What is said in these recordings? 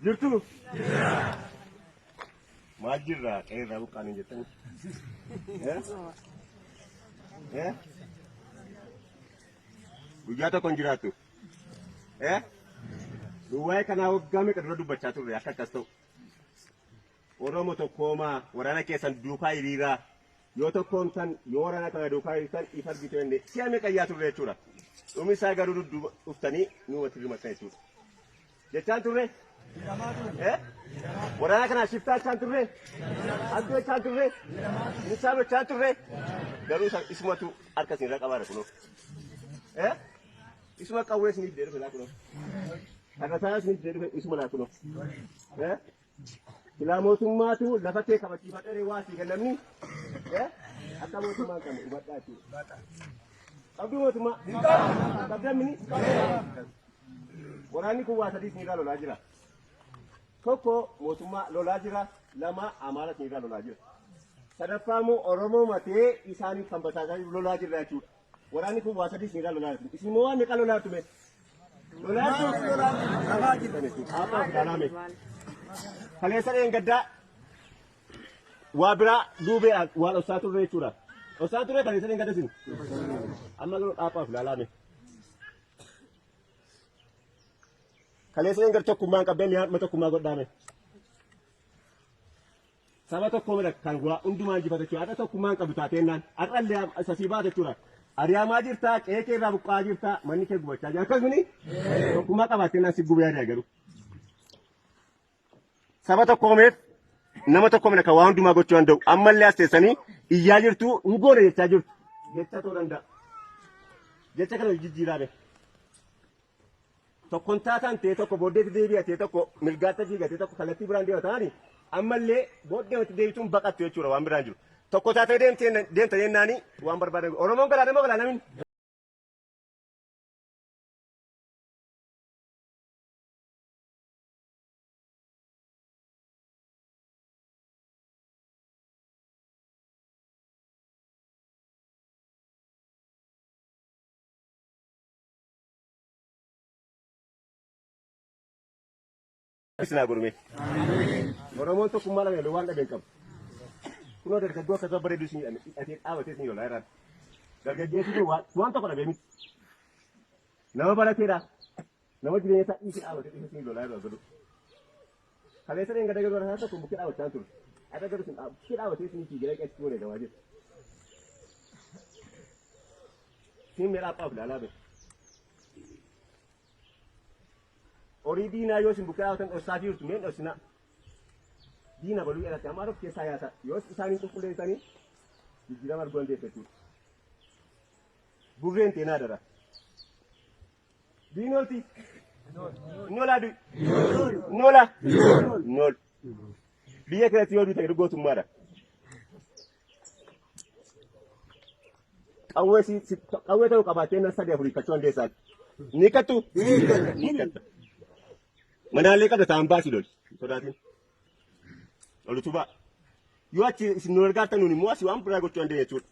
Jirtu? Maal jirra qe'eerraa buqqaanii jettanii? Eh? Eh? Guyyaa tokko hin jiraattu. Eh? Nu waa'ee kanaa waggaa meeqa dura dubbachaa turre akka akkas ta'u. Oromo tokkoomaa waraana keessan duukaa hiriiraa yoo tokkoomtan yoo waraana kana duukaa hiriirtan ifa argitu jenne si'a meeqa iyyaa turre jechuudha. Dhumi isaa garuu dudduuba dhuftanii nuumatti hirmatan jechuudha. Jechaan turre? Eh? Waraana kana shiftaa jechaan turre? Hattuu jechaan turre? Nisaa jechaan turre? Garuu isumatu harka isin irra qabaara kunoo. Eh? Isuma qawwee isiniif fidee dhufe laa kunoo. Karrasaa isiniif fidee dhufe isuma laa kunoo. Eh? Silaa mootummaatu lafa kee kabachiifadhee waa sii kennamni. Eh? Akka mootummaa hin qabne hubadhaa jechuudha. Qabduu mootummaa? Qabdan mini? Waraanni kun waa sadii isinirraa lolaa jira. Tokko mootummaa lolaa jira, lama Amaara isinirraa lolaa jira. Sadaffaa immoo Oromoo matee isaaniif kan basaasaa jiru lolaa jirra jechuudha. Waraanni kun waa sadii isinirraa lolaa jira. Isin immoo waan meeqa lolaa jirtu mee? Lolaa jirtu? Lolaa jirtu jechuudha. Abbaa fi alaame. Kaleessa dheengaddaa waa biraa duubee waa dhoksaa turre jechuudha. Dhoksaa turre kaleessa dheengadda isin. Amma garuu dhaaphaa fi laalaame. Kaleessa dheengadda tokkummaa hin qabdee mi'a tokkummaa godhaame. Saba tokko mira kan waa hundumaa injifata jechuudha. Har'a tokkummaa hin qabdu taateennaan. Har'allee isa sii baata jechuudha. Ari'amaa jirtaa, qe'ee kee irraa buqqa'aa jirtaa, manni kee gubachaa jira. Akkasumni tokkummaa qabaattennaan si gubee ari'a garuu. Saba tokkoomeef nama tokko mira kan waa hundumaa gochuu danda'u. Ammallee as teessanii iyyaa jirtu, hin goone jechaa jirtu. Jecha ta'uu danda'a. Jecha kana jijjiiraa bee. Tokkon taataan ta'e tokko booddeetti deebi'a ta'e tokko mirgaatti fiiga ta'e tokko kallattii biraan deema taani ammallee booddee watti deebituun baqattu jechuudha waan biraan jiru. Tokko taatee deemtee deemta jennaani waan barbaadan. Oromoon galaana moo galaana min? Isin haa godhu mee. Oromoon tokkummaa dhabee waan dhabee hin qabu. Kunoo dargaggoo akkasuma bareedu isin hidhatee dhaabatee isin lolaa irraan. Dargaggeessi kun waan tokko dhabee miti. Nama barateedha. Nama jireenya isaa dhiisee dhaabatee dhiisee isin lolaa irraa godhu. Kaleessa dheengadda garuu rasaasa tokko bukkee dhaabachaa ture. Har'a garuu isin bukkee dhaabatee isin fiigee dhaqee achitti wareegamaa jira. Isin mee dhaaphaaf ilaalaa bee. Horii diinaa yoo isin bukkee dhaabatan dhossaa jirtu mee hin dhossinaa. Diina baluu jedhatti amma of keessaa yaasa. Yoo isaan hin qulqulleessanii jijjiirama arguu dandeessu jechuudha. Burreen teenaa dara. Diinolti. Nola du'i. Nola. Nol. Biyya keessatti yoo duute gootummaadha. Qawwee si si- qawwee ta'uu qabaattee nan sadii afurii kachuu dandeessaan. Ni kattu? Ni katta. Manaallee qabda ta'an baasii loli. Hin Sodaatin. Ol utubaa. Yoo achi isin nu gargaartan nuun immoo asii waan biraa gochuu dandeenya jechuudha.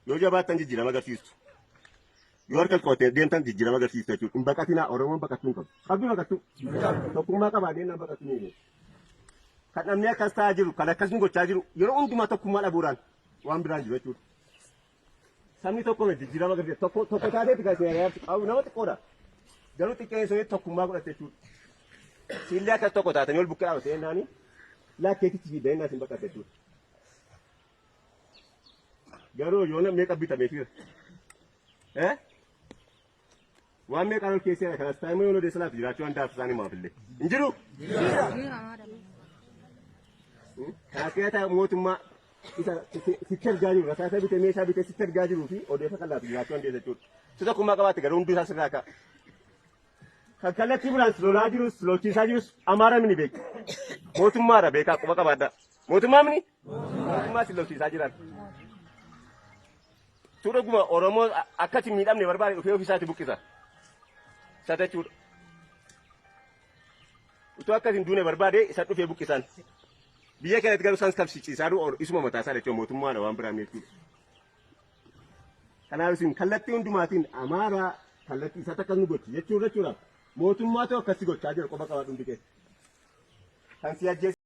Yoo jabaattan jijjiirama agarsiistu. Yoo harka qabattee deemtan jijjiirama agarsiistu jechuudha. Hin baqatinaa Oromoon baqachuu hin qabu. Qabdu baqachuu. Tokkummaa qabaannee nama baqachuu ni beeku. Kan namni akkas ta'aa jiru, kan akkas nu gochaa jiru yeroo hundumaa tokkummaa dhabuudhaan waan biraan jiru jechuudha. Sabni tokko miti jijjiirama agarsiisa. Tokko tokko taateetti kan isin agarsiisu qabu nama xiqqoodha. Garuu xiqqeen sun tokkummaa godhatte jechuudha. Siillee akkas tokko taatanii ol bukkee dhaabattee jennaani lakkeetichi fiidda jennaan isin baqatte jechuudha. Garuu yoona meeqa bitamee jira? Eh? Waan meeqaan ol keesseera kanas taa'immoo yoon odeessa laatu jiraachuu waan daafisaan himaaf illee. Hin jiru? Kanas keessa mootummaa isa sitti argaa jiru rasaasa bitee meeshaa bitee sitti argaa jiruu fi odeessa kan laatu jiraachuu dandeessa jechuudha. Si tokkummaa qabaatte garuu hundi isaa sirraa ka'a. Kan kallattii biraan lolaa jirus lolchiisaa jirus Amaara mini beeku. Mootummaadha beekaa quba qabaadha. Mootummaa mini? Mootummaa si lolchiisaa jiran. Tu dhuguma Oromoo akkati miidhamne barbaade dhufee ofiisaati buqqisa. Isa jechuudha. Utuu akkas hin duune barbaade isa dhufee buqqisan. Biyya kanatti garuu isaan kabsichiisaa jiru isuma mataa isaa jechuudha mootummaadha waan biraan jechuudha. Kanaaf isin kallattii hundumaatiin Amaaraa kallattii isaatti akkas nu gochi jechuudha jechuudha. Mootummaatu akkasi gochaa jira qofa qabadhu hundi keessa. Kan si ajjeese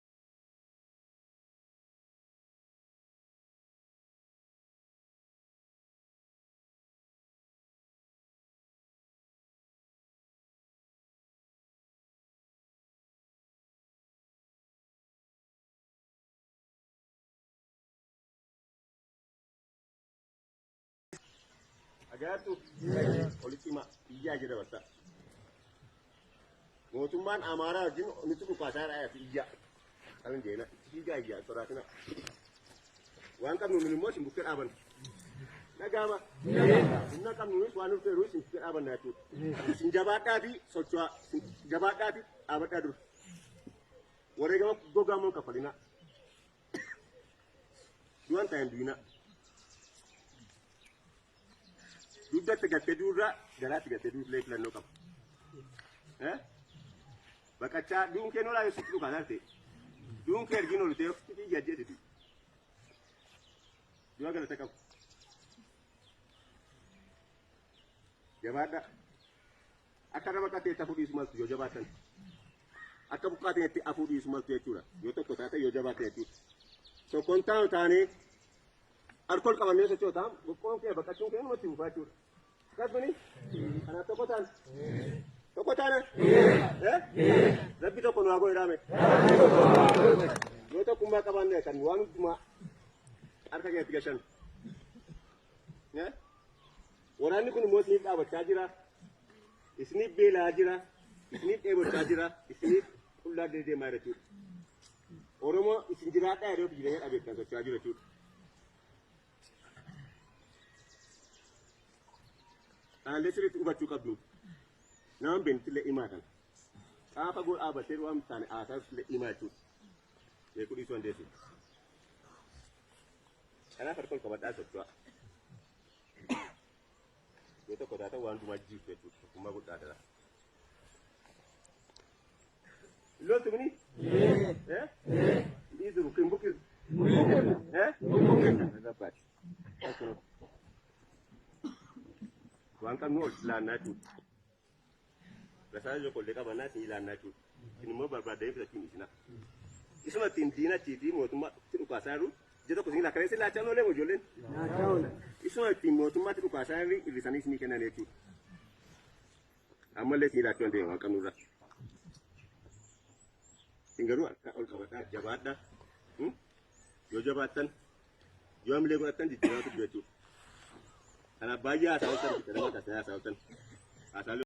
Agaatu olitti hima iyyaa jedha bakka. Mootummaan Amaaraa wajjin nuti dhukaasaa dhaayaa iyyaa. Kan jeena itti fiigaa iyyaa sodaatina. Waan qabnu nun immoo isin bukkee dhaaban. Nagaama. Humna qabnuunis waan nuuf dheeru isin bukkee dhaabanna jechuudha. Isin jabaadhaatii socho'aa. Isin jabaadhaatii dhaabadhaa dura. Wareegama gogaa moo kaffalinaa. Du'an ta'an du'inaa. Dugdatti gattee duurraa garaatti gattee duurlee filannoo qaba. Baqachaa duun kee nolaa yoo sitti dhukaa taate duun kee ergiin olu ta'e ofitti fiigee ajjeesitu. Du'a galata qabu. Jabaadhaa. Akka nama qateetti hafuu dhiisu maltu yoo jabaatan. Akka buqqaateetti hafuu dhiisu maltu jechuudha. Yoo tokko taate yoo jabaate jechuudha. Tokkoon taanu taanee alkool qabannee sochootaa boqqoon kee baqachuun kee namatti fufaa jechuudha. Akkasumani kanaaf tokko taana. Tokko taana. Rabbi tokko nu haa godhu jedhame. Yoo tokkummaa qabaanne kan waan hundumaa harka keenyatti gashan. Waraanni kun immoo isiniif dhaabachaa jira. Isiniif beela'aa jira. Isiniif dheebochaa jira. Isiniif qullaa deemaa jira jechuudha. Oromoo isin jiraadhaa yeroo jireenya dhabeef kan socho'aa jiru jechuudha. Kanallee sirriitti hubachuu qabdu. Nama hin illee himaa kana. Qaafa goo dhaabatee waan taane haasaa illee himaa jechuudha. Beekuu dhiisuu dandeessu. Kanaaf harka ol qabadhaa socho'aa. Yoo tokko taatan waan hundumaa jijjiirtu jechuudha. Tokkummaa guddaa dhala. Loltu mini? Eh? Dhiisu hin buqqisu. Eh? Waan qabnu ol ilaannaa jechuudha. Rasaasa ijoollee qabannaa isin ilaannaa jechuudha. Isin immoo barbaaddanii fudhachuun isinaa. Isuma ittiin diinachii fi mootummaa itti dhukaasaa jiru ija tokko isin lakkaa'ee isin laachaa oolee ijoolleen. Isuma ittiin mootummaatti dhukaasaa jiru hir'isanii isinii kennan jechuudha. Ammallee isin laachuu dandeenya waan qabnurra. Isin garuu harka ol qabadhaa jabaadhaa. Yoo jabaattan yoo hamilee godhattan jijjiiramatu jechuudha. Kanaaf baay'ee haasawaa tan nama taasisaa haasawaa tan. Haasawaa